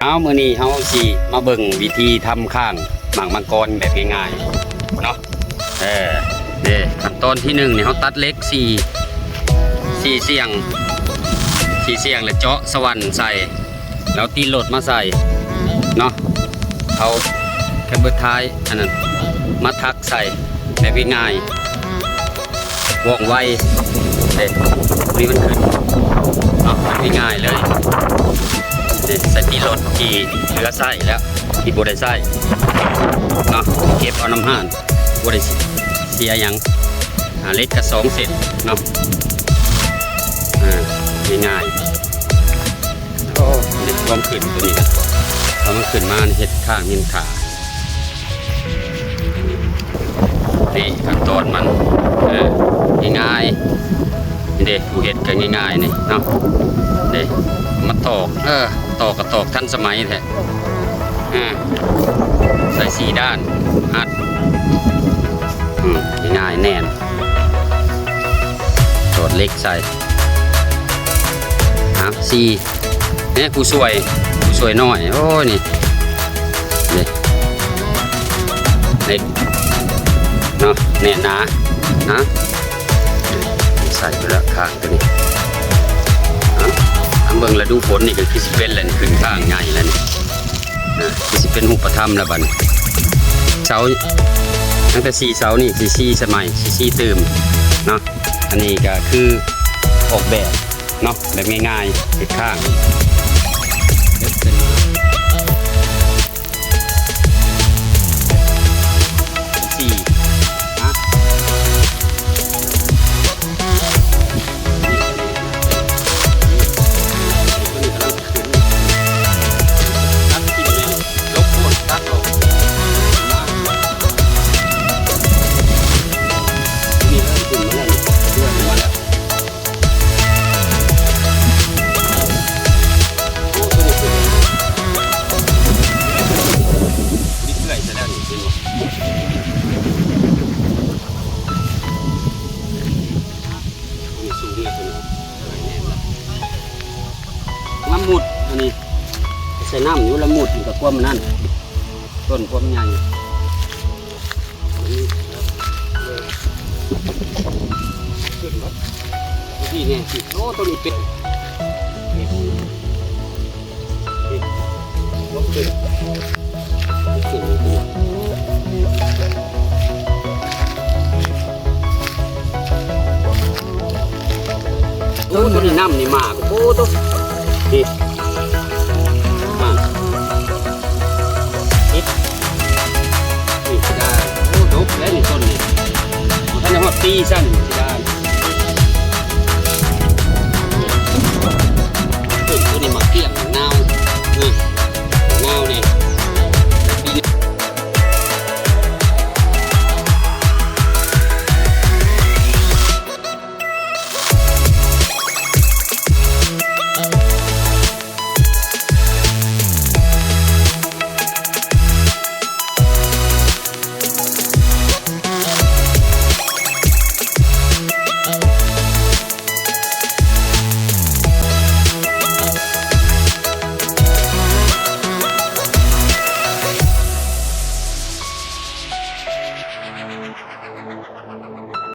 ເອົາ ມື້ນີ້ເຮົາຊິມາເບິ່ງວິທີທຳຂ້າງໝາກມັງກອນແບບງ່າຍໆເນາະ. ເອີ ເດ້ ຂັ້ນຕອນທີໜຶ່ງນີ້ ເຮົາຕັດເຫຼັກສີ່ ສີ່ສ່ຽງ ສີ່ສ່ຽງ ແລ້ວເຈາະສະຫວັນໃສ່ ແລ້ວຕິດລົດມາໃສ່ເນາະ. ເອົາແຄມເບີທ້າຍອັນນັ້ນມາທັກໃສ່ແບບງ່າຍໆ ວ່ອງໄວເດ້. ນີ້ມັນຂຶ້ນເນາະ ມັນງ່າຍເລີຍເດ້. ໃສ່ຕິດລົດທີ່ເຫຼືອໃຊ້ແລ້ວ ທີ່ບໍ່ໄດ້ໃຊ້ເນາະ ເກັບເອົານຳຮ້ານ ບໍ່ໄດ້ເສຍຫຍັງ. ອ່າ ເຫຼັກກະສອງເສັ້ນເນາະ. ອ່າ ງ່າຍໆ. ໂອ້ ເດັກຄວາມຂຶ້ນຕົວນີ້ນະ ເອົາມັນຂຶ້ນມາເຮັດຂ້າງເຮັດຂາ. ນີ້ຂັ້ນຕອນມັນ ເອີ ງ່າຍໆ ນີ້ເດ້ ຜູ້ເຮັດກໍງ່າຍໆ ນີ້ເນາະ. ເດ້ ມາຕອກ ເອີ ຕອກກໍຕອກທັນສະໄໝແທ້. ເອີ ໃສ່ສີ່ດ້ານ ອັດ ອືມ ງ່າຍໆ ແໜ້ນ. ຖອດເຫຼັກໃສ່ ອ່າ ສີ່ ແນ່ ຜູ້ຊ່ວຍ ຜູ້ຊ່ວຍນ້ອຍ ໂອ້ຍ ນີ້ ນີ້ ເຫຼັກເນາະ ແໜ້ນໜາ ຮະ ໃສ່ໄປແລ້ວຂ້າງຕົວນີ້. ຮະ ເບິ່ງລະດູຝົນນີ້ກໍຄືຊິເປັນແລ້ວນີ້ ຂຶ້ນຂ້າງໃຫຍ່ແລ້ວນີ້. ອ່າ ຄືຊິເປັນຮູບປະທຳແລ້ວບັດນີ້. ເສົາ ຕັ້ງແຕ່ສີ່ເສົານີ້ ຊິສີ່ສະໄໝ ຊິສີ່ຕື່ມເນາະ. ອັນນີ້ກໍຄືອອກແບບເນາະ ແບບງ່າຍໆ ເຮັດຂ້າງ ເຮັດເປັນສີ່ ຮະ. ລະມຸດ ອັນນີ້ໃສ່ນ້ຳຢູ່ ລະມຸດ ມັນກໍຄວາມນັ້ນ ຕົ້ນຄວາມໃຫຍ່. ນີ້ແນ່ ໂອ້ ຕົວນີ້ເປັນ ໂອ້ ຕົວນີ້ນ້ຳນີ້ມາກ ໂອ້ ໂຕ ນີ້ ມາ ນີ້ ນີ້ໄດ້ ໂອ້ ດົກແລ້ວນີ້ ຕົ້ນນີ້ ບໍ່ທັນໄດ້ຮອດປີຊ້ຳ.